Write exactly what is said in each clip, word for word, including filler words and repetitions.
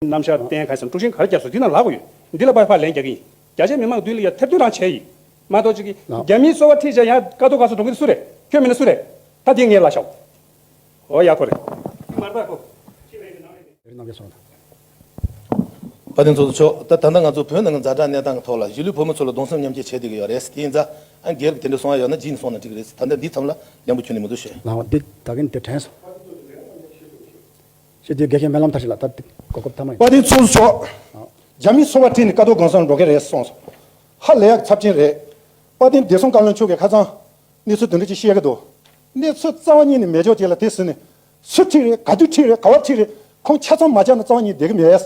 རྣམ་གཞག་བསྟན་ག་སོང་དཀྲུག་ཤིང་ག་རེ་བརྒྱབ་སོང་འདི་ན་ལབ་དགོས་ཡོད། འདི་ལ་ཕར་ཕར་ལན་རྒྱག་གི་ཡིན། རྒྱ་ཆེ་མི་མང་མདུན་ལ་ཡ་ཐེར་འདོན་རང་བྱས་ཡིན། མ་གཏོགས་ཅིག་གིས་རྒྱ་མིའི་སོ་པ་ཁྲིད་བྱས་ཡ་ཀ་ཏོ་ག་སོ་འགྲོ་གི་སུ་རེད། ཁྱོད་མིན་ན་སུ་རེད། ད་འདི་ངས་ལ་ཤོག་འོ་ཡག་པོ་རེད། མར་པ་གོ། རྣམ་རྒྱལ་སོང་། དཔལ་ལྡན་ཚོགས་གཙོ་མཆོག་ད་ད་ལྟ་ང་ཚོ་བོད་ནང་གི་ཛ་དྲག་གནས་སྟངས་ཀྱི་ཐོག་ལ་གཞིས་ལུས་བོད་མི་ཚོ་ལ་གདུང་སེམས་མཉམ་སྐྱེད་བྱེད་བསྡད་ཀྱི་ཡོད་རེད། དེ་ཡིན་ཙང་ཨ་སྒེར་གྱི་དེ་འདྲ་གསུང་ཡ་ཡོད་ན་རྗེས་ནས་གསུང་ན་འགྲིག་གི་རེད། ད་ལྟ་འདི་མཚམས་ལ་ལན་པོ་ཁྱོན་ནས་མི་འདུག་ཞུ། ལའང་འདི་ད་གིན་དེ་དྲན་སོང་། ཞེས་དུས་དགེ་བཤེས་སྨོན་ལམ་མཐར་ཕྱིན་ལ་ད་གོ་སྐབས་ཐ་མ་ཡིན། དཔལ་ལྡན་ཚོགས་གཙོ་མཆོག་རྒྱ་མིའི་སོ་པ་ཁྲིད་ནས་ཀ་ཏོ་གང་སར་འགྲོ་གི་རེད་གསུངས་སོང་། ཧ་ལས་ཡག་ཚབས་ཆེན་རེད། དཔལ་ལྡན་བདེ་སྲུང་བཀའ་བློན་མཆོག་གིས་ཁ་སང་གནས་ཚུལ་དེ་འདྲ་ཅིག་བཤད་ཀྱི་འདུག་གནས་ཚུལ་རྩ་བ་ཉིད་ནས་མེད་ཕྱོགས་ཅིག་ལ་དེ་ཟིན་ནས། སུ་ཁྲིད་རེད། ག་དུས་ཁྲིད་རེད། ག་བ་ཁྲིད་རེད། ཁོང་ཆ་ཚང་མ་ཆགས་ན་རྩ་བ་ཉིད་བསྡད་ཀྱི་མེད།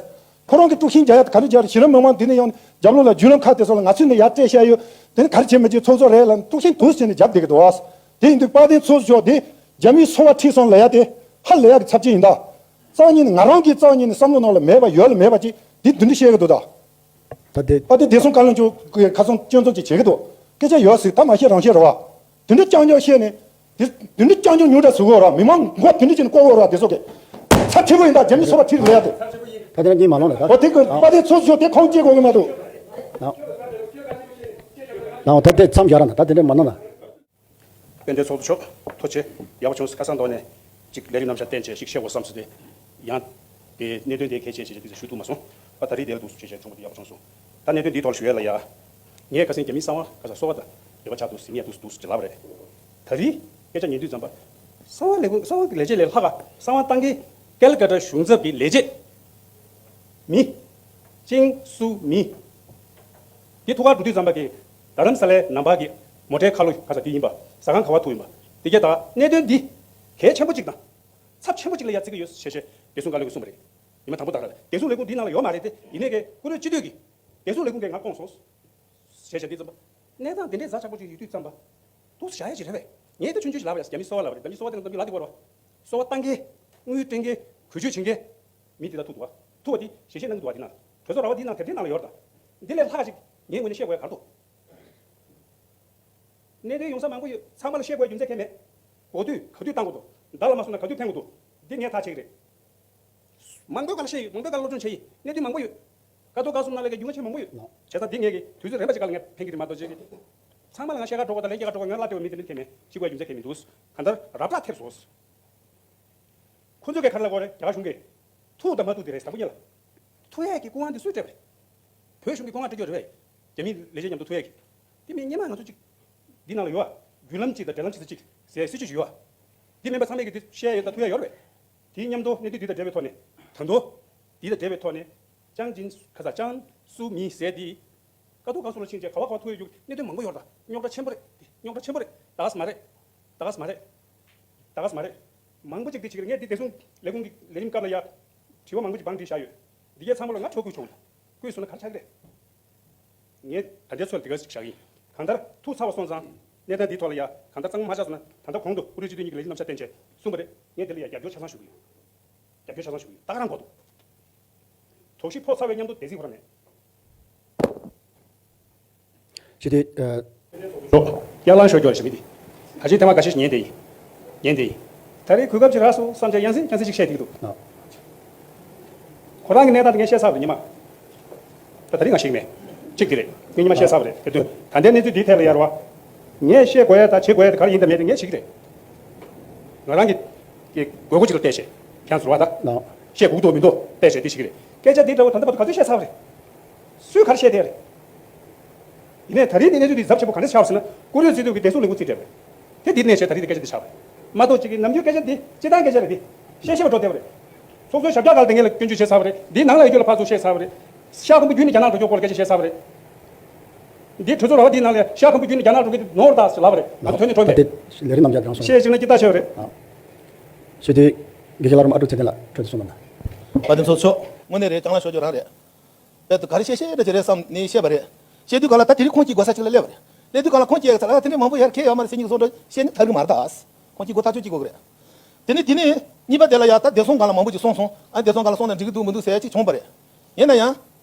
ཁོ་རང་གི་དཀྲུག་ཤིང་རྒྱག་ཡ་དེ་ག་རེ་རྒྱག་རེད། གཞི་རིམ་མི་མང་འདི་ནས་ཡང་རྒྱབ་ལོགས་ལ་བརྒྱུད་ལམ་ཁག་དེ་ཚོ་ལ་ང་ཚོས་ནས་ཡར་སྤྲད་བཤད་ཡོད། དེ་ནི་ག་རེ་བྱེད་མི་བྱེད་ཚོགས་གཙོ་རེད་ལ་དཀྲུག་ཤིང་དུ་བྱས་ནས་རྒྱབ་བསྡད་ཀྱི་འདུག་ཨ། དེ་ཡིན་དུས་དཔལ་ལྡན་ཚོགས་གཙོ་མཆོག་དེ་རྒྱ་མིའི་སོ་པ་ཁྲིད་སོང་ལབ་ཡ་དེ་ཧ་ལས་ཡག་གི་ཚབས་ཆེན་ཡིན་ད། རྩ་བ་ཉིད་ནས་ང་རང་གི་རྩ་བ་ཉིད་ནས་བསམ་བློ་ནང་ལ་མེད་པ་ཡོད་ལ་མེད་པ་ཅིག་འདི་འདི་འདྲ་བཤད་ཀྱི་འདུག་ད། ད་དེ། ཨ་དེ་བདེ་སྲུང་བཀའ་བློན་མཆོག་གིས་ཁ་སང་སྐྱོན་འཛུགས་ཅིག་བྱེད་ཀྱི་འདུག་སྐད་ཆ་ཡོད་ཟིག་ད་མ་བཤད་རང་བཤད་རེད་བ། དེ་འདྲ་རྐྱང་རྐྱང་བཤད་ནས། དེ་དེ་འདྲ་རྐྱང་རྐྱང་ཉུང་དྲགས་ཟུག་གོ་ར་མི་མང་མགོ་དེ་འདྲ་བྱས་ནས་བཀོག་གོ་ར་དེ་ཚོ་གི། ཚབས་ཆེན་པོ་ཡིན་ད་རྒྱ་མི་སོ་པ་ཁྲིད་རེད་ཡ་དེ། ད་དེ་འདྲ་གཉིས་མ་ལོང་ལ་ད། འོ་དེ་གི་དཔལ་ལྡན་ཚོགས་གཙོ་དེ་ཁོང་སྐྱེ་དགོས་གི་མ་འདུག་ད་དེ་མཚམས་སྦྱར་ར་ན་ད་དེ་འདྲ་མ་ལོང་ལ། དཔལ་ལྡན་ཚོགས་གཙོ་མཆོག་ཐུགས་རྗེ་ཆེ། ཡག་པོ་བྱུང་སོང་། ཁ་སང་ཐོག་ནས་ཅིག་ལས་རིམ་རྣམ་གཞག་བསྟན་བྱས་ཤིག་བཤད་དགོས་བསམ་སོང་སྟེ། ཡང་དེ་གནད་དོན་དེ་གལ་ཆེ་ཆེ་ཆེ་དེ་ཞུ་ཐུབ་མ་སོང་། ཨ་ད་རེས་དེ་ལ་འདུག་སེ་བྱས་བྱས་བྱུང་བ་དེ་ཡག་པོ་བྱུང་སོང་། ད་གནད་དོན་འདིའི་ཐོག་ལ་ཞུ་ཡས་ལ་ཡ། ངས་ཁ་སང་རྒྱ་མིའི་གསང་བ་ཁ་ས་སོ་པ་དང་ལེགས་པ་ཆགས་འདུག་ཟིན་ཡས་འདུག་འདུག་ཅེས་ལབ་པ་རེད། ད་རེས་སྐད་ཆ་ཉན་དུས་ཙམ་པ། གསང་བ་ལས་ཁུངས་གསང་བ་གི་ལས་བྱེད་ལས་ལྷག་ག་གསང་བ་བཏང་གི་ཀལ་ཀ་ཏ་གཞུང་ཚབ་ཀྱི་ལས་བྱེད། མི། ཅིང་སུ་མི། དེ་ཐུག་གར་འགྲོ་དུས་ཙམ་པ་གི་རྡ་རམ་ས་ལའི་ནང་པ་གི་མོ་ཊའི་ཁ་ལོ་ག་ས་དེ་ཡིན་པ། ཟ་ཁང་ག་བ་ཐུག་ཡིན་པ། དེ་གས་ད་གནད་དོན་འདི་གལ་ཆེན་པོ་གཅིག་དང་། ཚབས་ཆེན་པོ་གཅིག་ལ་ཡ་བརྩི་གི་ཡོད་ཞེས་ཞེས་བདེ་སྲུང་བཀའ་བློན་གྱིས་གསུངས་པ་རེད། ཉི་མ་དང་པོ་དག་རེད། བདེ་སྲུང་ལས་ཁུངས་འདི་ནང་ལ་ཡོད་མ་རེད་དེ། ཡིན་ནའི་གི་བཀུར་འོས་སྤྱི་འཐུས་ཀྱིས་བདེ་སྲུང་ལས་ཁུངས་ཀྱིས་ང་བསྐོངས་སོང་། ཞེས་བྱ་འདི་ཙམ་པ། གནས་སྟངས་འདི་འདྲའི་ཛ་དྲག་པོ་ཅིག་ཡོད་དུས་ཙམ་པ། འདུག་བྱ་ཡ་ཅིག་རེད་བས། ངས་ད་ཆུང་ཆུང་ཞིག་ལབ་པ་ཡ། རྒྱ་མི་སོ་པ་ལབ་པ་རེད། རྒྱ་མི་སོ་པ་དེ་ང་ཚོ་ལབ་དེ་བར་བ། སོ་པ་བཏང་མཁན། དངུལ་སྤྲད་མཁན། གུས་སྤྱོད་བྱེད་མཁན། མི་དེ་ལ་ཐུག་འདུག་བ། ཐུག་པ་དེ་ཞལ་བཞེས་གནང་གི་འདུག་བ། དེ་ན་གྲོས་ཚོགས་ར་བ་དེའི་ནང་དེབ་ཐེར་ནང་ལ་ཡོད་རེད་ད། འདི་ལས་ལྷག་ཅིག་ངའི་ངོས་ནས་བཤད་དགོས་ཡ་ག་རེ་འདུག་གནད་དོན་ཡོང་ས་མང་པོ་ཡོད། ཚང་མ་ལ་བཤད་དགོས་ཡ་རྒྱུ་མཚན་གང་ཡང་མེད། ག་དུས་ག་དུས་བཏང་དགོས་འདུག་བརྡ་ལ་མ་སོང་ན་ག་དུས་འཐེན་དགོས་འདུག་འདི་ངས་ཐག་བཅད་ཀྱི་རེད། མང་པོའི་སྒང་ལ་བཤད་ཡོད། མང་པོའི་སྒང་ལ་སློབ་སྦྱོང་བྱས་ཡིན། གནད་དོན་མང་པོ་ཡོད། ཀ་ཏོ་ཀ་གསུམ་ནང་ལས་ཀའི་རྒྱུས་མངའ་ཆེན་མང་པོ་ཡོད། བྱས་ཙང་འདི་ངས་ཀྱི་དུས་ཚོད་རན་པ་ཅིག་སྒང་ལ་ངས་འཕེན་གྱི་རེད་མ་གཏོགས་ཅིག་གི། ཚང་མ་ལ་ང་བཤད་ག་འགྲོ་ག་དང་ལས་ཀྱི་ག་འགྲོ་ག་ངས་བརླག་བསྡད་པ་མི་དེ་འདྲ་འཐེན་མེད། ཅིག་པ་རྒྱུ་མཚན་འཐེན་མི་འདུག་གང་ལྟར་རབ་བསྒྲགས་ཐེབས་སོང་། ཁོ་ཚོས་ག་རེ་ལབ་དགོས་རེད། རྒྱ་གར་གཞུང་གིས་ཐུག་དང་མ་ཐུག་དེ་རེད། དང་པོ་ཉིད་ལ་ཐུག་ཡས་ཀྱི་སྐུ་དབང་དེ་སུས་སྤྲད་པ་རེད། བོད་གཞུང་གི་སྐུ་དབང་སྤྲད་རྒྱུ་རེད་པས། རྒྱ་མི་ལས་བྱེད་མཉམ་དུ་ཐུག་ཡས་ཀྱི། དེ་མིན་སྔོན་མ་ང་ཚོ་ཅིག་འདི་ནང་ལ་ཡོད་ཨ། བརྒྱུད་ལམ་གཅིག་དང་འབྲེལ་ལམ་གཅིག་དང་གཅིག་ཟེར་སྲིད་ཇུས་ཅིག་ཡོད་ཨ། འདི་མིན་པ་ཚང་མས་ཀྱི་འདི་བཤད་ཡོད་དང་ཐུག་ཡ་ཡོད་རེད་པས། དེའི་མཉམ་དུ་གནད་དོན་འདི་དང་འབྲེལ་བའི་ཐོག་ནས་ད་དུང་འདི་དང་འབྲེལ་བའི་ཐོག་ནས་ཅང་ཅིན་ག་ས་ཅང་སུ་མི་ཟེར་འདི་ཀ་ཏོ་ཀ་སུ་ལ་ཕྱིན་བྱས་ག་བ་ག་བ་ཐུག་ཡོད་རྒྱུ་གནད་དོན་མང་པོ་ཡོད་རེད་ད། རྙོག་དྲ་ཆེན་པོ་རེད། འདི་རྙོག་དྲ་ཆེན་པོ་རེད། ད་ག་ས་མ་རེད། ད་ག་ས་མ་རེད། ད་ག་ས་མ་རེད། མང་པོ་ཅིག་འདི་བྱེད་ཀྱི་རེད། ངས་འདི་བདེ་སྲུང་ལས་ཁུངས་ཀྱི་ལས་རིམ་སྐབས་ལ་ཡ་དྲི་བ་མང་པོ་ཅིག་བང་བསྒྲིགས་བཞག་ཡོད། འདི་གས་ཚང་མ་ལ་ང་ཁྲོ་བསྐུལ་བྱུང་ལ། བསྐུལ་སོང་ན་ག་རེ་ཆགས་ཀྱི་རེད། ངས་ད་ལྟའི་ཚོད་འདི་ག་ཞིག་བཞག་གི་ཡིན། གང་ལྟར་ཐུགས་ཚ་བ་སོང་ཙང་། གནས་སྟངས་འདིའི་ཐོག་ལ་ཡ་གང་ལྟར་གཙང་མ་མ་ཆགས་སོང་ན། ད་ལྟ་གོང་དུ་བཀུར་འོས་སྤྱི་འཐུས་གཉིས་ཀྱིས་ལས་རིམ་རྣམ་གཞག་བསྟན་བྱས་གསུངས་པ་རེད། ངས་དེ་ལ་ཡ་རྒྱབ་སྐྱོར་ཆ་ཚང་ཞུ་གི་ཡོད། རྒྱབ་སྐྱོར་ཆ་ཚང་ཞུ་གི་ཡོད། ད་ག་རང་གོ་འདུག་དོགས་གཞི་ཕོག་ཚར་བའི་མཉམ་དུ་བདེ་སྲིད་ཁོ་རང་མེད། ཞེས་ཏེ། ཨ། ཡར་ལངས་ཤོག་ཀྱོག་ཞེས་མི་དེ། ད་ཅི་ཐེངས་མ་འགའ་ཤས་ཤིག་ཉན་བསྡད་ཡིན། ཉན་བསྡད་ཡིན། ད་རེས་གོ་སྐབས་ཅིག་རག་སོང་བསམ་བྱས་ཡང་སེ་ཡང་སེ་ཅིག་བཤད་བསྡད་ཀྱི་འདུག་ཨ། ཁོ་རང་གི་གནས་སྟངས་དེ་ངས་བཤད་ཚར་བ་རེད་ཉི་མ། ད་ད་རེས་ང་ཞིག་མེད། གཅིག་དེ་རེད། ངས་ཉི་མ་བཤད་ཚར་བ་རེད། དེ་དུས་ད་ལྟའི་གནས་ཚུལ་འདིའི་ཐད་ལ་ཡར་བ། ངས་བཤད་དགོས་ཡ་ད་བྱེད་དགོས་ཡ་དེ་ག་རེ་ཡིན་དང་མེད་དེ་ངས་བྱེད་ཀྱི་རེད། ང་རང་གི་གི་དགོས་མཁོ་ཅིག་ལ་བལྟས་བྱས། ཁྱེད་ཚོར་བ་ད། ཨ། བཤད་དགོས་འདུག་མི་འདུག་བལྟས་བྱས་དེ་བྱེད་ཀྱི་རེད། སྐད་ཆ་འདི་འདྲ་བོ་ད་ལྟ་བར་དུ་ག་ཚོད་བཤད་ཚར་བ་རེད། སུས་ག་རེ་བཤད་བསྡད་རེད། ཡིན་ནའི་ད་རེས་འདི་གནས་ཚུལ་འདི་གཟབ་ཆེན་པོ་ག་འདྲ་ཆགས་ཟེར་ན། བཀུར་འོས་སྤྱི་འཐུས་ཀྱི་བདེ་སྲུང་ལས་ཁུངས་རྩིས་སྤྲད་པ་རེད། དེ་འདིར་གནས་བྱས་ད་རེས་འདི་སྐད་ཆ་འདི་ཆགས་པ་རེད། མ་གཏོགས་ཅིག་གིས་ནམ་རྒྱུན་སྐད་ཆ་འདི་སྤྱིར་བཏང་སྐད་ཆ་རེད་འདི། བཤད་ཤེས་པ་འགྲོ་བསྡད་པ་རེད། ཚོགས་གཙོའི་ཞབས་བཀྱག་སྒང་ལ་དེ་ངས་ལ་སྐྱོན་བརྗོད་བྱས་ཚར་བ་རེད། འདིའི་ནང་ལ་ཡོད་རྒྱུ་ལ་ཕར་ཚུར་བཤད་ཚར་བ་རེད། ཤར་ཁང་པ་བརྒྱུད་ནས་རྒྱ་ནག་འགྲོ་ཕྱོགས་སྐོར་ལ་སྐད་ཆ་བཤད་ཚར་བ་རེད། འདི་གྲོས་ཚོགས་ར་བ་འདིའི་ནང་ལ་ཤར་ཁང་པ་བརྒྱུད་ནས་རྒྱ་ནག་འགྲོ་གི་འདུག་ནོར་ད་ཟེར་ལབ་པ་རེད། ང་ཚོ་ཐོན་ནས་འགྲོ་མེད། ད་དེ་ལས་རིམ་རྣམ་གཞག་རྒྱང་སོང་། བཤད་ཅིག་ན་ཅི་ལྟ་ཆེ་བ་རེད། ཨ། ཞུ་དུས། དགེ་བཤེས་ལྷ་རམས་ཨ་ཀྲུག་ཚེ་བརྟན་ལགས་གྲོས་ཚོགས་གསུངས་གནང་དང་། དཔལ་ལྡན་ཚོགས་གཙོ་མཆོག་དངོས་གནས་རེད། རྒྱང་ལངས་ཤོར་རྒྱུ་རང་རེད། དཔལ་དུ་ག་རེ་བཤད་བཤད་འདྲ་ཅིག་རེད་བསམ་ནས་བཤད་པ་རེད། བཤད་དུས་ག་ལ་ད་དེ་རིང་ཁོང་གཅིག་དགོས་ས་ཅིག་ལ་སླེབས་པ་རེད། སླེབས་དུས་ག་ལ་ཁོང་གཅིག་ཡག་ས་ལ་ད་དེ་འདྲ་མང་པོ་ཡར་ཁྱེད་ཡོད་མ་རེད་ཟེར་ཉིན་གསུང་འདྲ་བཤད་ནས་ཐར་གི་མ་རེད་ད། ཁོང་གཅིག་སྒོ་ཐག་ཆོད་གཅིག་དགོས་གི་རེད། དེ་ནས་དེ་ནས་གཉིས་པ་དེ་ལ་ཡ་ད་བདེ་སྲུང་སྒང་ལ་མང་པོ་ཅིག་གསུངས་སོང་། ཨ་བདེ་སྲུང་སྒང་ལ་གསུངས་ན་འགྲིག་གི་འདུག་མི་འདུག་ཟེར་ཡ་ཅིག་བྱུང་བ་རེད། ཡིན་ན་ཡང་།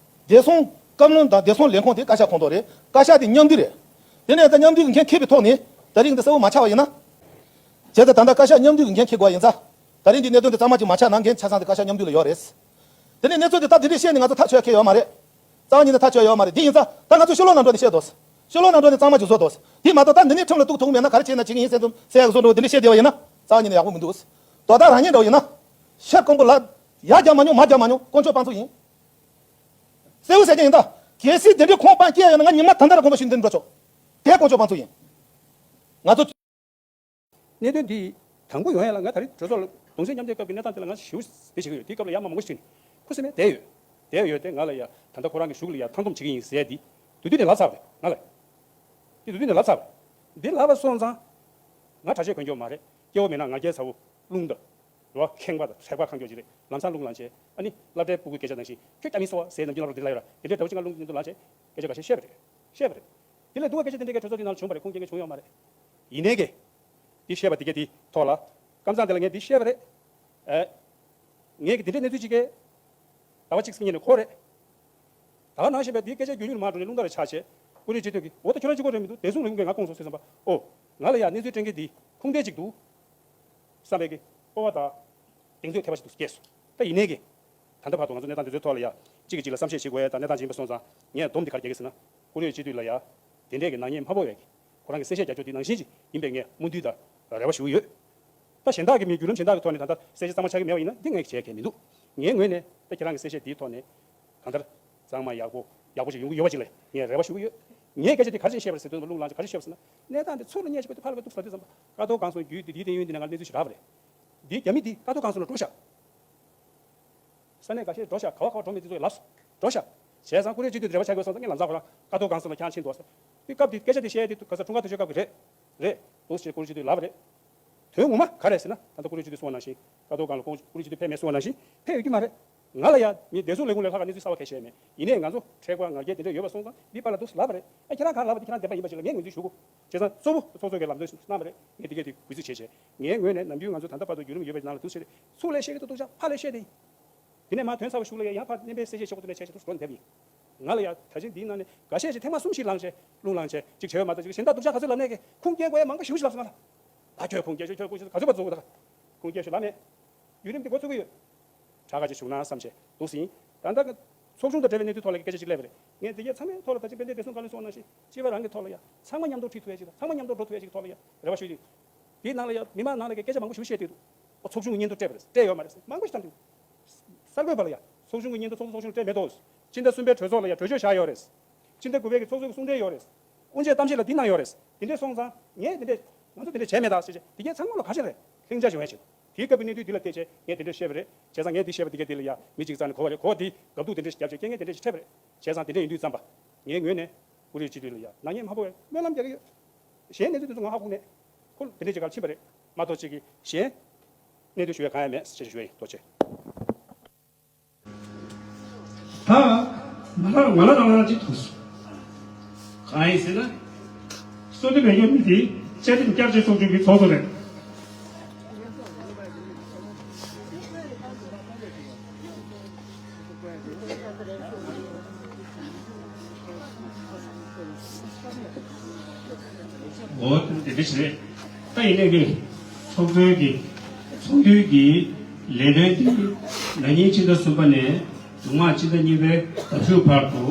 བདེ་སྲུང་བཀའ་བློན་དང་བདེ་སྲུང་ལས་ཁུངས་དེ་བཀའ་ཤག་ཁོངས་གཏོགས་རེད། བཀའ་ཤག་དེ་མཉམ་འདུས་རེད། དེ་ནས་ད་མཉམ་འདུས་ཀྱི་འགན་འཁྱེར་བའི་ཐོག་ནས་ད་རིང་འདི་གསལ་བོ་མ་ཆགས་པ་ཡིན་ན། བྱས་ཙང་ད་ལྟ་བཀའ་ཤག་མཉམ་འདུས་ཀྱི་འགན་འཁྱེར་དགོས་པ་ཡིན་ཙང་། ད་རིང་འདི་གནད་དོན་དེ་གཙང་མ་ཅིག་མ་ཆགས་ན་འགན་ཆ་ཚང་དེ་བཀའ་ཤག་མཉམ་འདུས་ལ་ཡོད་རེད། དེ་ནས་གནས་ཚུལ་དེ་ད་འདི་འདྲས་བཤད་ནས་ང་ཚོ་ཐག་ཆོད་ཁེལ་ཡོད་མ་རེད། རྩ་བ་ཉིད་ནས་ཐག་ཆོད་ཡོད་མ་རེད། འདི་ཡིན་ཙང་ད་ང་ཚོ་ཕྱི་ལོགས་ནང་འགྲོ་ནས་བཤད་དོ། ཕྱི་ལོགས་ནང་འགྲོ་ནས་གཙང་མ་རྒྱུག་བཟོ་དོ། འདི་མ་གཏོགས་ད་འདི་ནས་ཁྲིམས་ལ་གཏུག་ཐུབ་མེད་ན་ག་རེ་བྱས་ན་བྱེད་ཀྱི་ཡིན་བསམ་བསམ་ཡག་བཟོ་འགྲོ་འདི་འདྲས་བཤད་བསྡད་པ་ཡིན་ན་རྩ་བ་ཉིད་ནས་ཡག་པོ་མི་འདུག་དོ་བདག་རང་ཉིད་འདྲ་བོ་ཡིན་ན། ཤ་སྐམ་པོ་ལ་ཡར་རྒྱག་མ་མྱོང་མར་རྒྱག་མ་མྱོང་དཀོན་མཆོག་དཔང་བཙུགས་ཡིན། གསལ་བོ་ཟེར་གྱི་ཡིན་ད། གལ་སྲིད་དེ་འདྲའི་ཁོང་དཔང་སྐྱེས་ཡོད་ན་ང་ཉི་མ་ད་ལྟ་ར་དགོངས་པ་ཞུས་འདི་འགྲོ་ཆོག་དེ་དཀོན་མཆོག་དཔང་བཙུགས་ཡིན། ང་ཚོ། གནད་དོན་འདི་དང་པོ་ཡོང་ཡ་ལ་ང་ད་རེས་གྲོས་ཚོགས་ལ་གདུང་སེམས་མཉམ་སྐྱེད་སྐབས་ཀྱི་གནས་སྟངས་དེ་ལ་ང་ཞེ་པོ་དཔེ་བྱེད་ཀྱི་ཡོད། དེའི་སྐབས་ལ་ཡར་མར་མང་པོ་ཞིག་དྲིས་ནས་ཁུ་སིམ་མེར་བསྡད་ཡོད། བསྡད་ཡོད་དེ་ང་ལ་ཡ་ད་ལྟ་ཁོ་རང་གི་གཞུག་ལ་ཡ་མཐའ་འཛོམས་བྱེད་ཀྱི་ཡིན་ཟེར་ཡ་འདི་དུས་དུས་ནས་ལབ་ཚར་བ་རེད་ང་ལ། འདི་དུས་དུས་ནས་ལབ་ཚར་བ་རེད། འདི་ལབ་པ་སོང་ཙང་ང་གྲྭ་ཆས་གོན་རྒྱུ་མ་རེད། སྐྱེ་བོ་མིན་ན་ང་རྒྱལ་ཚ་བོ་རླུང་དང་། རེད་བ། ཁེངས་པ་དང་ཚེག་པ་ཁེངས་རྒྱུ་ཅིག་རེད། ལམ་སང་རླུང་ལངས་བྱས་ཨ་ནི་སློབ་གྲྭའི་སྤུ་གུ་སྐད་ཆ་ནང་བཞིན་ཁྱོད་སྐྱ་མི་སོ་བ་ཟེར་ནམ་རྒྱུན་ལ་རོ་འདི་ལ་ཡོད་ར་དེ་འདྲའི་འདྲ་བོ་ཅིག་ང་རླུང་འདི་ལངས་བྱས་སྐད་ཆ་འགའ་ཤས་བཤད་པ་རེད། བཤད་པ་རེད། དེ་ལས་སྡུག་པ་སྐད་ཆ་དེ་འདྲའི་གའི་གྲོས་ཚོགས་འདི་ནང་ལ་བྱུང་བ་རེད། ཁུངས་སྐྱེལ་མཁན་བྱུང་ཡོད་མ་རེད། ཡིན་ནའི་གི། འདི་བཤད་པ་དེ་གའི་དེ་ཐོག་ལ། ཀམ་ཚང་དེ་ལ་ངས་འདི་བཤད་པ་རེད། ཨེ། ངས་གི་དེ་འདྲའི་གནས་ཚུལ་ཅིག་གས། ཟླ་བ་གཅིག་སྔོན་ནས་གོ་རེད། ད་ག་ནང་བཞིན་པའི་འདིའི་སྐད་ཆ་རྒྱུན་རིང་མར་འགྲོ་ནས་རླུང་རྟ་རེ་ཆགས་བྱས། ཀུ་རེ་སྤྱི་འཐུས་ཀྱིས་འོ་ད་ཁྱོད་རང་གཅིག་པོ་རེད་མི་འདུག་བདེ་སྲུང་ལས་ཁུངས་ཀྱིས་ང་སྐོང་སོང་ཟེར་བསམ་པ། ཨོ། ང་ལ་ཡ་གནས་ཚུལ་སྤྲད་མཁན་འདི་ཁུངས་ལྡན་ཅིག་འདུག་བསམ་པའི་གི་སྤོབས་པ་དང་གདེང་ཚོད་ཐེབས་པ་ཞིག་ཏུ་སྐྱེས་སོང་། ད་ཡིན་ནའི་གི། ད་ལྟ་བར་དུ་ང་ཚོ་གནས་སྟངས་འདི་ཚོའི་ཐོག་ལ་ཡ། གཅིག་གིས་གཅིག་ལ་བསམ་ཤེས་བྱེད་དགོས་ཡ་དང་གནས་སྟངས་ཅིག་ཡིན་པ་སོང་ཙང་ངས་སྡོམ་འདི་ག་རེ་རྒྱག་གི་ཟེར་ན། ཀུ་རེ་སྤྱི་འཐུས་ལ་ཡ། དེ་འདྲས་ཀྱི་ནག་ཉེས་མ་ཕོག་པའི་གི། ཁོ་རང་གི་གསལ་བཤད་རྒྱག་ཕྱོགས་འདི་ནང་བཞིན་ཅིག་ཡིན་པའི་ངས་སྨོན་འདུན་དང་རེ་བ་ཞུ་གི་ཡོད། ད་གཞན་དག་གི་མི་བརྒྱུད་རིམ་གཞན་དག་གི་ཐོག་ནས་ད་ལྟ་གསལ་བཤད་གཙང་མ་ཆགས་ཀྱི་མེད་པ་ཡིན་ན་འདི་ངས་བྱས་གལ་མི་འདུག་ངའི་ངོས་ནས་ད་ཁྱེད་རང་གི་གསལ་བཤད་འདིའི་ཐོག་ནས་གང་ལྟར་གཙང་མ་ཡག་པོ་ཡག་པོ་ཞིག་ཡོང་གི་ཡོད་པ་ཅིག་ལ་ངས་རེ་བ་ཞུ་གི་ཡོད། ངས་སྐད་ཆ་འདི་ག་རེ་བཤད་པ་རེད་ཟེར་དུས་རླུང་ལངས་ཀྱི་ག་རེ་བཤད་པ་ཟེར་ན། གནས་སྟངས་འདི་ཚུར་ལ་བསྙལ་ཞིག་པ་དེ་ཕར་ལ་གཏུགས་ས་དུས་ཙམ་པ་ཀ་ཐོག་གང་སོང་རྒྱུད་འདི་འདིའི་སྟེང་ཡོན་འདི་ནང་གནས་ཚུལ་ཞིག་རག་པ་རེད། འདིའི་རྒྱ་མི་འདི་ཀ་ཐོག་གང་སོང་ལ་འགྲོ་ཤག་ས་གནས་འགའ་ཤས་འགྲོ་ཤག་ག་བ་ག་བ་འགྲོ་མེད་དེ་ཚོ་ཡི་ལབ་སོང་། འགྲོ་ཤག་བྱས་ཙང་ཀུ་རེ་སྤྱི་འཐུས་དེ་རེ་བ་ཆགས་དགོས་སོང་ཙང་ངས་ལམ་སང་ཁོ་རང་ཀ་ཐོག་གང་སོང་ལ་ཁྱེད་རང་ཕྱིན་འདུག་ཟེར། དེ་སྐབས་དེ་སྐད་ཆ་དེ་བཤད་དེ་ག་ས་འཁྲུངས་སྐར་དུས་ཆེན་སྐབས་ཀྱི་རེད། རེད་འདུག་ཟེར་ཀུ་རེ་སྤྱི་འཐུས་ལབ་པ་རེད། དོན་ངོ་མ་ག་རེ་ཟེར་ན་ད་ལྟ་ཀུ་རེ་སྤྱི་འཐུས་གསུངས་པ་ནང་བཞིན་ཀ་ཐོག་གང་ལ་ཀུ་རེ་སྤྱི་འཐུས་ཕེབས་མེད་གསུངས་པ་ནང་བཞིན་ཕེབས་ཡོད་ཀྱི་མ་རེད། ང་ལ་ཡ་མི་བདེ་སྲུང་ལས་ཁུངས་ལས་ལྷག་ག་གནས་ཚུལ་གསར་པ་གང་ཡང་བཤད་མེད། ཡིན་ནའི་ང་ཚོ་མཁྲེགས་པ་ང་རྒྱལ་དེ་འདྲ་ཡོད་པ་སོང་ཙང་འདི་པ་ལ་འདུག་ལབ་པ་རེད། ཨ་ཁྱེད་རང་ག་ལབ་པ་དེ་ཁྱེད་རང་བདེན་པ་ཡིན་པ་ཅིག་ལ་ངས་ངོས་འཛིན་ཞུ་དགོས། བྱས་ཙང་གཙོ་བོ་ཚོགས་གཙོ་གིས་ལམ་སྟོན་གནང་བ་རེད། ངས་འདི་གས་དེ་གུས་བརྩི་བྱས་བྱས། ངའི་ངོས་ནས་ནམ་རྒྱུན་ང་ཚོ་ད་ལྟ་བར་དུ་བརྒྱུད་རིམ་ཡོད་པའི་ནང་ལ་འདུག་བྱས་ཏེ་ཚུར་ལ་བཤད་ཀྱི་འདུག་འདུག་ཅག་ཕར་ལ་བཤད་དེ་ཡིན། དེ་ནས་མར་དོན་ཚ་བོ་ཞུགས་ལ་ཡ་ཡང་ཕར་བསྟན་པའི་གསལ་བཤད་བྱེད་དགོས་དེ་ནས་བྱས་བྱས་འདུག་འགྲོ་བསྡད་པ་ཡིན། ང་ལ་ཡ་ད་ཅི་འདིའི་ནང་ནས་འགའ་ཤས་ཤིག་ཐེངས་མ་གསུམ་བཞི་ལངས་བྱས་རླུང་ལངས་བྱས་ཅིག་བྱས་ཡོད་མ་གཏོགས་ཅིག་གཞན་དག་སྡུག་ཅག་ག་ཚོད་ལབ་ནས་ཀྱི་ཁུངས་སྐྱེལ་དགོས་ཡ་མང་པོ་ཞེ་པོ་ཞིག་ལབ་སོང་ང་ལ། ད་ཁྱོད་ཁུངས་སྐྱེལ་ཤོག་ཁྱོད་ཁུངས་སྐྱེལ་ཤོག་ག་ཚོད་པ་བཟོ་དགོས་ད། ཁུངས་སྐྱེལ་ཤོག་ལབ་མེད། བརྒྱུད་རིམ་འདི་འགོ་ཚུགས་ཀྱི་ཡོད། དྲག་ག་ཅིག་བྱུང་ན་བསམ་བྱས་འདུག་སེ་ཡིན། ད་ལྟ་ཚོགས་ཆུང་དང་འབྲེལ་བའི་གནས་ཚུལ་ཐོག་ལ་སྐད་ཆ་ཅིག་སླེབས་པ་རེད། ངས་འདི་གའི་ཚང་མའི་ཐོག་ལ་ད་ཅི་དཔལ་ལྡན་བདེ་སྲུང་བཀའ་བློན་གསུངས་ནང་བཞིན་སྤྱི་པ་རང་གི་ཐོག་ལ་ཡ་ཚང་མ་མཉམ་དུ་ཁྲིད་ཐུབ་ཡ་ཅིག་དང་ཚང་མ་མཉམ་དུ་འགྲོ་ཐུབ་ཡ་ཅིག་ཐོག་ལ་ཡ་རེ་བ་ཞུ་ཡི། དེའི་ནང་ལ་ཡ་མི་མང་ནང་ལ་གི་སྐད་ཆ་མང་པོ་ཞིག་བཤད་བསྡད་འདུག་ཨོ་ཚོགས་ཆུང་གི་སྙན་ཐོ་སྤྲད་པ་རེད་སྤྲད་ཡོད་མ་རེད་མང་པོ་ཞིག་བཏང་འདུག་གསར་འགོད་པ་ལ་ཡ་ཚོགས་ཆུང་གི་སྙན་ཐོ་ཚོགས་གཙོ་ཚོགས་ཆུང་ལ་སྤྲད་མེད་དོ། སྤྱི་ཟླ་གསུམ་པའི་གྲོས་ཚོགས་ལ་ཡ་གྲོས་ཆོད་བཞག་ཡོད་རེད། སྤྱི་ཟླ་དགུ་པའི་གི་ཚོགས་གཙོ་གི་གསུང་འདྲེན་ཡོད་རེད། དབུ་འབྱེད་གཏམ་བཤད་ལ་འདི་གནང་ཡོད་རེད། དེ་འདྲས་སོང་ཙང་ངས་དེ་འདྲས་ང་ཚོ་དེ་འདྲས་བྱས་མེད་ད་ཟེར་བྱས་དེ་གས་ཚང་མ་ལ་ག་ཤེད་རེད། ལྷིང་འཇགས་བྱུང་ཡ་བྱེད། དེའི་སྐབས་ཀྱི་གནས་ཚུལ་འདི་ལ་བལྟས་བྱས་ངས་དེ་འདྲས་བཤད་པ་རེད། བྱས་ཙང་ངས་འདི་བཤད་པ་དེ་གས་དེ་ལ་ཡ་མི་གཅིག་རྩ་ནས་གོ་བ་རེད། གོ་བ་དེ་དགའ་སྡུག་དེ་འདྲས་ཞིག་བརྒྱབ་བྱས་རྐྱེན་ངས་དེ་འདྲས་ཞིག་འཕྲད་པ་རེད། བྱས་ཙང་དེ་འདྲས་ཡིན་དུས་ཙམ་པ། ངའི་ངོས་ནས་ཀུ་རེ་སྤྱི་འཐུས་ལ་ཡ་ནག་ཉེས་མ་ཕོག་པའི་སྨོན་ལམ་རྒྱག་གི་ཡོད། གཞན་གནས་ཚུལ་དེ་ཚོ་ང་ཧ་གོ་མེད། ཁོ་དེ་འདྲས་ཅིག་ག་ལ་ཕྱིན་པ་རེད། མ་གཏོགས་ཅིག་གི་གཞན་གནས་ཚུལ་ཞུ་ཡ་གང་ཡང་མེད་ཅེས་ཞུ་ཡ་ཡིན། ཐུགས་རྗེ་ཆེ། ད་ང་ལ་ང་ལ་རང་རང་ཅིག་ཐུག་སོང་། གང་ཡིན་ཟེར་ན། གསོལ་འདེབས་ལེན་མཁན་མི་དེ་བཅའ་ཁྲིམས་བསྐྱར་བཅོས་ཚོགས་ཆུང་གི་ཚོགས་གཙོ་རེད། འོ་དེ་འདྲ་ཞིག་རེད། ད་ཡིན་ནའི་གི་ཚོགས་གཙོའི་གི་ཚོགས་འདུའི་གི་ལས་དོན་འདི་ན་ནིང་ཕྱི་ཟླ་གསུམ་པ་ནས་མཇུག་མ་ཕྱི་ཟླ་གཉིས་པའི་ཟླ་མཇུག་བར་དུ་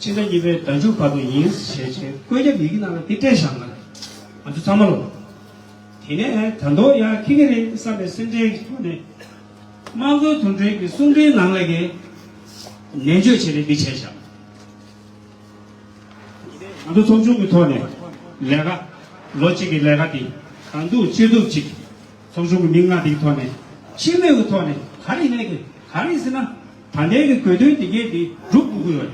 ཕྱི་ཟླ་གཉིས་པའི་ཟླ་མཇུག་བར་དུ་ཡིན་ཞེས་བྱས་བཀོད་ཁྱབ་ཡི་གེ་ནང་ལ་འདི་སྤྲད་བཞག་ང་ང་ཚོ་ཚང་མ་ལོ། དེ་ནས་ད་དུང་ཡང་འཁྱེར་གི་རེད་བསམ་པའི་སེམས་ཁྲལ་གྱི་ཐོག་ནས་དམངས་གཙོའི་དོན་ཁྲིམས་ཀྱི་གསུང་འཕྲིན་ནང་ལ་གི་ནན་བརྗོད་བྱས་ནས་འདི་བྱས་བཞག་ང་ཚོ་ཚོགས་ཆུང་གི་ཐོག་ནས་ལས་ཀ་ལོ་གཅིག་གི་ལས་ཀ་འདི་གང་ཐུབ་ཅི་ཐུབ་ཅིག་ཚོགས་ཆུང་གི་མི་ལྔ་འདིའི་ཐོག་ནས་སྤྱི་མོས་ཀྱི་ཐོག་ནས་ག་རེ་ཡིན་ནའི་གི་ག་རེ་ཡིན་ཟེར་ན་ད་ལྟའི་གི་དགོས་དོན་འདི་གས་འདི་སྒྲུབ་དགོས་ཀྱི་ཡོད་རེད།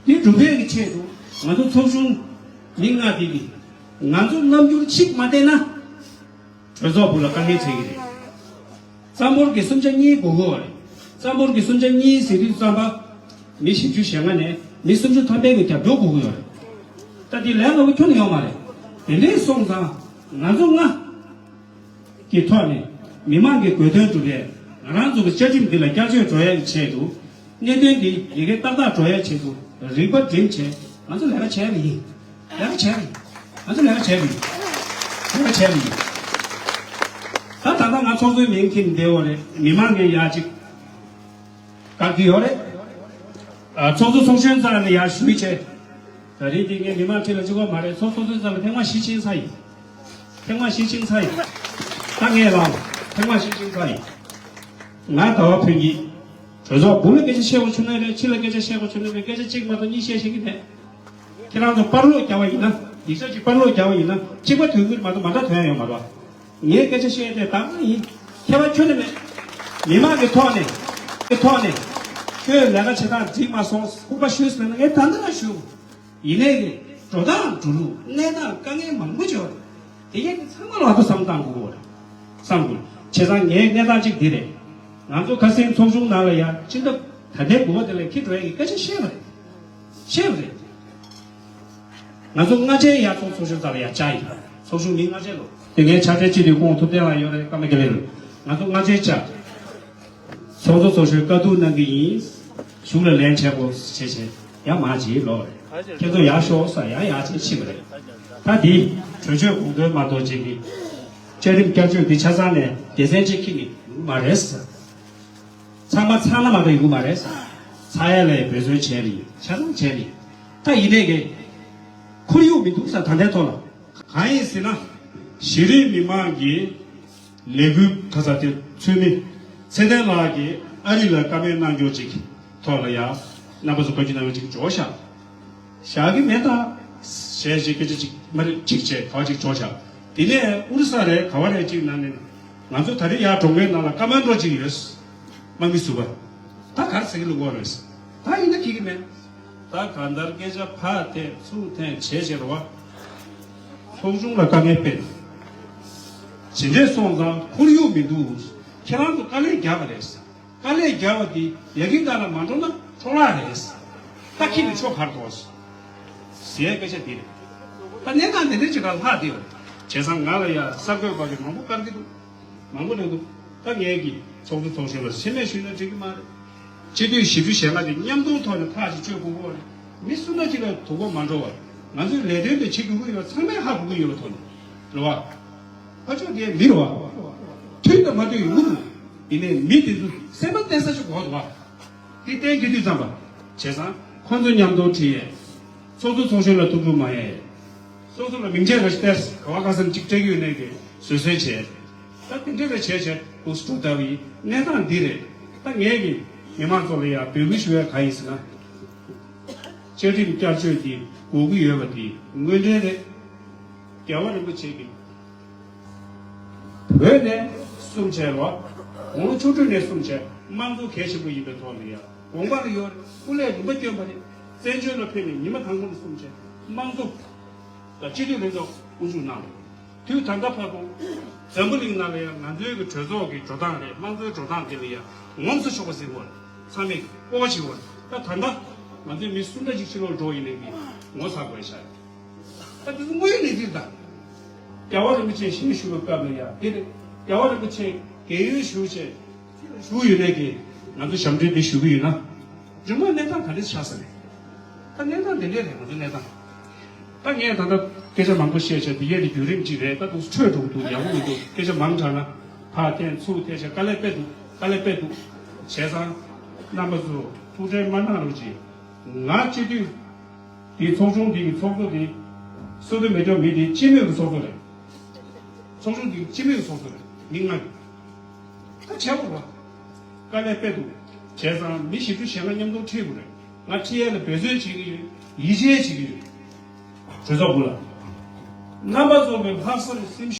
འདི་སྒྲུབ་ཡས་ཀྱི་ཆེད་དུ་ང་ཚོ་ཚོགས་ཆུང་མི་ལྔ་འདི་གི་ང་ཚོ་རྣམ་འགྱུར་གཅིག་མ་བསྟན་ན། གྲོས་ཚོགས་སྦུག་ལ་དཀའ་ངལ་འཕྲད་ཀྱི་རེད། རྩ་འབོར་གྱི་གསུམ་ཆ་གཉིས་དགོས་ཀྱི་ཡོད་རེད། རྩ་འབོར་གྱི་གསུམ་ཆ་གཉིས་ཟེར་དུས་ཙམ་པ། མི་བཞི་བཅུ་ཞེ་ལྔ་ནས་མི་སུམ་ཅུ་ཐམ་པའི་གི་རྒྱབ་སྐྱོར་དགོས་ཀྱི་ཡོད་རེད། ད་འདི་ལས་སླ་པོ་ཁྱོན་ནས་ཡོད་མ་རེད། དེ་འདྲས་སོང་ཙང་ང་ཚོ་ལྔ་གི་ཐོག་ནས་མི་མང་གི་དགོས་དོན་སྒྲུབ་ཡས་ང་རང་ཚོ་གི་བཅའ་ཁྲིམས་འདི་ལ་བསྐྱར་བཅོས་འགྲོ་ཡས་ཀྱི་ཆེད་དུ། གནད་དོན་འདི་ཡི་གེ་ཏག་ཏག་འགྲོ་ཡ་ཆེད་དུ་རིག་པ་སྒྲིམ་བྱས་ང་ཚོ་ལས་ཀ་བྱས་པ་ཡིན། ལས་ཀ་བྱས་པ་ཡིན། ང་ཚོ་ལས་ཀ་བྱས་པ་ཡིན། ལས་ཀ་བྱས་པ་ཡིན། ད་ད་ལྟ་ང་ཚོགས་གཙོའི་མིང་འཁྱེར་བསྡད་ཡོད་རེད། མི་མང་གིས་ཡ་གཅིག་བཀའ་ གི་ཡོད་རེད། ཨ། ཚོགས་གཙོ་ཚོགས་གཞོན་རྩ་ནས་ཡར་ཞུས་བྱས། ད་རེས་འདི་ངས་མི་མང་ཁྲི་ལ་གཅིག་པོ་མ་རེད། ཚོགས་གཙོ་ཚོགས་གཞོན་རྩ་ལ་ཐེངས་མ་བཞི་ཕྱིན་ཚར་ཡིན། ཐེངས་མ་བཞི་ཕྱིན་ཚར་ཡིན། ད་ངས་ལབ། ཐེངས་མ་བཞི་ཕྱིན་ཚར་ཡིན། ང་ཟླ་བ་ཕུན་གྱིས་གྲོས་ཚོགས་སྦུག་ལ་སྐད་ཆ་བཤད་དགོས་བྱུང་ན་རེད། ཕྱི་ལ་སྐད་ཆ་བཤད་དགོས་བྱུང་ན་རེད། སྐད་ཆ་གཅིག་མ་གཏོགས་གཉིས་བཤད་ཤེས་ཀྱི་མེད། ཁྱེད་རང་ཚོ་པར་སློག་རྒྱག་པ་ཡིན་ན། ཡིག་ཆ་གཅིག་པར་སློག་རྒྱག་པ་ཡིན་ན། གཅིག་པ་དོན་གྱིས་མ་གཏོགས་མ་འདྲ་དོན་ཡོད་མ་རེད་པ། ངས་སྐད་ཆ་བཤད་དེ་ད་ང་ཡིན། ཁྱད་པར་ཁྱོན་ནས་མེད། མི་མང་གི་ཐོག་ནས། གི་ཐོག་ནས། ཁྱོད་ལས་ཀ་བྱེད་སྟངས་འགྲིག་མ་སོང་། སྐུར་པ་ཞུས་ཟེར་ན་ངས་ད་ལྟ་རང་ཞུ། ཡིན་ནའི་གི། འགྲོ་སྟངས་འགྲོ་ལུགས། གནས་སྟངས་དཀའ་ངལ་མང་པོ་ཅིག་ཡོད་རེད། དེ་གས་ཀྱི་ཚང་མ་ལ་ཐུགས་བསམ་བཏང་དགོས་རེད། བསམ་དགོས། བྱས་ཙང་ངའི་གནས་སྟངས་གཅིག་འདི་རེད། ང་ཚོ་ཁ་སེང་ཚོགས་ཆུང་ནང་ལ་ཡ་སྤྱི་ཟླ་ད་ལྟའི་དགུ་པ་དེ་ལ་འཁྱེར་འགྲོ་ཡ་གི་སྐད་ཆ་བཤད་པ་རེད། བཤད་པ་རེད། ང་ཚོ་སྔ་ཕྱི་ཡར་ཚོགས་ཚོགས་ཆུང་རྩ་ལ་ཡར་བཅར་ཡིན། ཚོགས་ཆུང་མི་སྔ་ཕྱི་ལོ། དེ་ངའི་ཕྱག་སྦྲེལ་སྤྱི་འཐུས་ཁོང་ཐུབ་བསྟན་ལགས་ཡོད་རེད། ཀརྨ་དགེ་ལེགས་ལགས། ང་ཚོ་སྔ་ཕྱི་བཅར། ཚོགས་གཙོ་ཚོགས་གཞོན་བཀའ་བསྡུར་གནང་གི་ཡིན། གཞུང་ལ་ལན་འཆད་དགོས་བྱས་བྱས་ཡར་མར་བྱེད་ལོག་རེད། ཁྱེད་ཚོ་ཡར་ཤོག་ཟེར་ཡར་ཡར་བྱེད་ཕྱིན་པ་རེད། ད་འདི་གྲོས་ཆོད་དགོངས་དོན་མ་གཏོགས་ཅིག་གི་བཅའ་ཁྲིམས་བསྐྱར་བཅོས་འདི་ཆ་ཚང་ནས་སྡེ་ཚན་གཅིག་ཁྱེར་ནས་ཡོང་གི་མ་རེད་ཟེར། ཚང་མ་ཚང་ན་མ་གཏོགས་ཡོང་གི་མ་རེད་ཟེར། ཚང་ཡ་ལ་འབད་བརྩོན་བྱས་ནས་ཆ་ཚང་བྱས་ནས། ད་ཡིན་ནའི་གི་ཁོར་ཡུག་མི་འདུག་ཟེར། ད་ལྟའི་ཐོག་ལ། གང་ཡིན་ཟེར་ན། གཞི་རིམ་མི་མང་གི་ལས་འགུལ་ག་ས་དེ་ཚུད་མི་ཚེ་བརྟན་ལགས་ཀྱིས་ཨ་རི་ལ་བཀའ་མོལ་གནང་རྒྱུ་ཅིག་ཐོག་ལ་ཡ། རྣམ་པ་ཚོ་བཀའ་བཀྱོན་གནང་རྒྱུ་ཅིག་འབྱོར་ཤག་བཞག་གི་མེད་ད། ཞལ་ཞིག་སྐད་ཆ་ཅིག་མ་རེད། ཅིག་བྱས་ག་བ་ཅིག་འབྱོར་ཤག་དེ་ནས་ཨུ་རུ་ས་རེད། ག་བ་རེད། ཅིག་ནང་ནས་ང་ཚོ་ད་རེས་ཡར་འགྲོ་མཁན་ནང་ལ་ཀ་མན་ཌོ་ཅིག་ཡོད། དམག་མི་ཟུར་པ། ད་ག་རེ་ཟེར་གི་ལུགས་རེད། ད་ཡིན་ན་ཁྱི་གི་མེད། ད་གང་ལྟར་སྐད་ཆ་ཕར་འཐེན་ཚུར་འཐེན་བྱས་བྱས་རེད་བ། ཚོགས་ཆུང་ལ་དཀའ་ངལ་སྤེལ། ཇི་འདྲས་སོང་ཙང་ཁོར་ཡུག་མི་འདུག་ཁྱེད་རང་ཚོ་དཀའ་ལས་བརྒྱབ་པ་རེད། དཀའ་ལས་བརྒྱབ་པ་དེ་ཡ་གི་ག་ལ་མ་འགྲོ་ན་འཕྲོ་བརླག་རེད། ད་ཁྱི་ནི་ཆོ་གར་འགྲོ་ཟེར་ཡའི་སྐད་ཆ་འདི་རེད། ད་གནས་སྟངས་དེ་འདྲས་ཅིག་ལ་ལྷག་བསྡད་ཡོད་རེད། བྱས་ཙང་ང་ལ་ཡ་གསར་འགོད་པ་གི་མང་པོ་བཀར་གི་འདུག་མང་པོ་རེད་འདུག་ད་ངས་ཀྱི་ཚོགས་གཙོ་ཚོགས་གཞོན་ལ་ཆེད་མེད་ཞུས་ན་འགྲིག་གི་མ་རེད། སྤྱི་འཐུས་བཞི་བཅུ་ཞེ་ལྔ་དེ་མཉམ་དུ་ཐོག་ནས་ཐག་ཅིག་གཅོད་དགོས་ཀྱི་རེད། མི་སུ་འདྲ་ཅིག་ལ་དོ་ཁུར་མ་འགྲོ་བར་ང་ཚོའི་ལས་དོན་དེ་བྱེད་དགོས་ཀྱི་ཡོད། ཚང་མས་ཧ་གོ་གི་ཡོད་པའི་ཐོག་ནས་རེད་བ། ཕར་ཕྱོགས་དེ་མི་རེད་བ། མཐུན་དང་མ་མཐུན་ཡོང་གི་འདུག་ཡིན་ནའི་མི་དེ་ཚོ་སེམས་པ་གཏད་ས་ཅིག་དགོས་འདུག་བ། དེ་གཏན་འཁེལ་དུས་ཙམ་པ། བྱས་ཙང་ཁོང་ཚོ་མཉམ་དུ་ཁྲིད་ཡས། ཚོགས་གཙོ་ཚོགས་གཞོན་ལ་ཐུགས་ཁུར་མ་ཡས། སོ་སོ་ལ་མིང་ཆད་རེ་ཞིག་སྟེར། ག་བ་ག་ས་ནས་གཅིག་སྤྲད་ཀྱི་ཡོད་ནའི་གི་བཟོད་གསོལ་བྱས། ད་དེ་འདྲ་རེ་བྱས་བྱས་འདུག་སེ་འགྲོ་ལྟ་བུ་ཡིན། གནས་སྟངས་འདི་རེད། ད་ངས་ཀྱི་མི་མང་ཚོ་ལ་ཡང་འབོད་སྐུལ་ཞུ་ཡ་གང་ཡིན་ཟེར་ན། བཅའ་ཁྲིམས་བསྐྱར་བཅོས་འདི་དགོས་ཀྱི་ཡོད་པ་འདི་དངོས་འབྲེལ་རེད། རྒྱལ་བ་རིན་པོ་ཆེ་གིས་བོད་ནས་གསུམ་བྱས་རོགས། དགུང་ལོ་བཅུ་དྲུག་ནས་གསུམ་བྱས། དམངས་གཙོ་གལ་ཆེན་པོ་ཡིན་པའི་ཐོག་ལ་ཡང་དགོངས་པ་ལ་ཡོད་རེད། སྐུ་ལས་རིམ་པ་བསྐྱོན་པ་རེད། བཙན་བྱོལ་ལ་ཕེབས་ནས་ཉི་མ་དང་པོ་ནས་གསུམ་བྱས། དམངས་གཙོ་དང་སྤྱི་འཐུས་ལྷན་ཚོགས་དབུ་བཞུགས་གནང་བ་རེད། དུས་ད་ལྟ་བར་དུ་འཛམ་བུ་གླིང་ནང་ལ་ཡང་ང་ཚོའི་གི་གྲོས་ཚོགས་ཀྱི་འགྲོ་སྟངས་རེད། དམངས་གཙོའི་འགྲོ་སྟངས་དེ་ལ་ཡང་ངོམ་སོ་ཆོག་པ་ཟེར་དགོས་རེད། ཚང་མས་སྤོབས་པ་བྱེད་དགོས་རེད། ད་ད་ལྟ་ང་ཚོའི་མི་གསུམ་འདྲ་ཅིག་ཕྱི་ལོགས་འགྲོ་ཡིན་ནའི་གི་ངོ་ཚ་དགོས་ཤག་ད་དེ་ཚོ་དངོས་ཡོད་གནས་ཚུལ་དང་། རྒྱལ་བ་རིན་པོ་ཆེ་ཞལ་བཞུགས་པའི་སྐབས་ལ་ཡང་དེ་རེད། རྒྱལ་བ་རིན་པོ་ཆེ་རྒས་ཡོལ་ཞུ་བྱས་ཞུ་ཡོད་ནའི་གི་ང་ཚོ་ཞབས་འདྲེན་དེ་ཞུ་གི་ཡོད་ན། རིམ་པ་གནས་སྟངས་ག་འདྲ་ཆགས་ས་རེད། ད་གནས་སྟངས་དེ་འདྲས་རེད། ང་ཚོ་གནས་སྟངས། ད་ངས་ད་ལྟ་སྐད་ཆ་མང་པོ་བཤད་བྱས་འདི་གས་དེ་བརྒྱུད་རིམ་གཅིག་རེད། ད་དུང་འཕྲོས་འགྲོ་གི་འདུག་ཡག་པོ་མི་འདུག་སྐད་ཆ་མང་དྲགས་ན་ཕར་འཐེན་ཚུར་འཐེན་བྱས་དཀའ་ལས་དཔེ་འདུག་དཀའ་ལས་དཔེ་འདུག་བྱས་ཙང་རྣམ་པ་ཚོ་ཐུགས་ཁྲལ་མ་གནང་རོགས་གྱིས། ང་སྤྱི་འཐུས་དེའི་ཚོགས་ཆུང་འདི་གི་ཚོགས་གཙོ་དེ་སོ་ཏི་མེ་ཏོག་མི་དེ་སྤྱི་མོས་ཀྱི་ཚོགས་གཙོ་རེད། ཚོགས་ཆུང་འདི་སྤྱི་མོས་ཀྱི་ཚོགས་གཙོ་རེད། མི་ལྔ་ཡོད། ད་བྱས་པ་རེད་བ། དཀའ་ལས་དཔེ་འདུག་བྱས་ཙང་མི་བཞི་བཅུ་ཞེ་ལྔ་མཉམ་དུ་ཁྲིད་དགོས་རེད། ང་ཁྲིད་ཡས་ལ་འབད་བརྩོན་བྱེད་ཀྱི་ཡོད། ཡིད་ཆེས་བྱེད་ཀྱི་ཡོད། གྲོས་ཚོགས་སྦུག་ལ། རྣམ་པ་ཚོ་གི་ལྷག་བསམ་སེམས་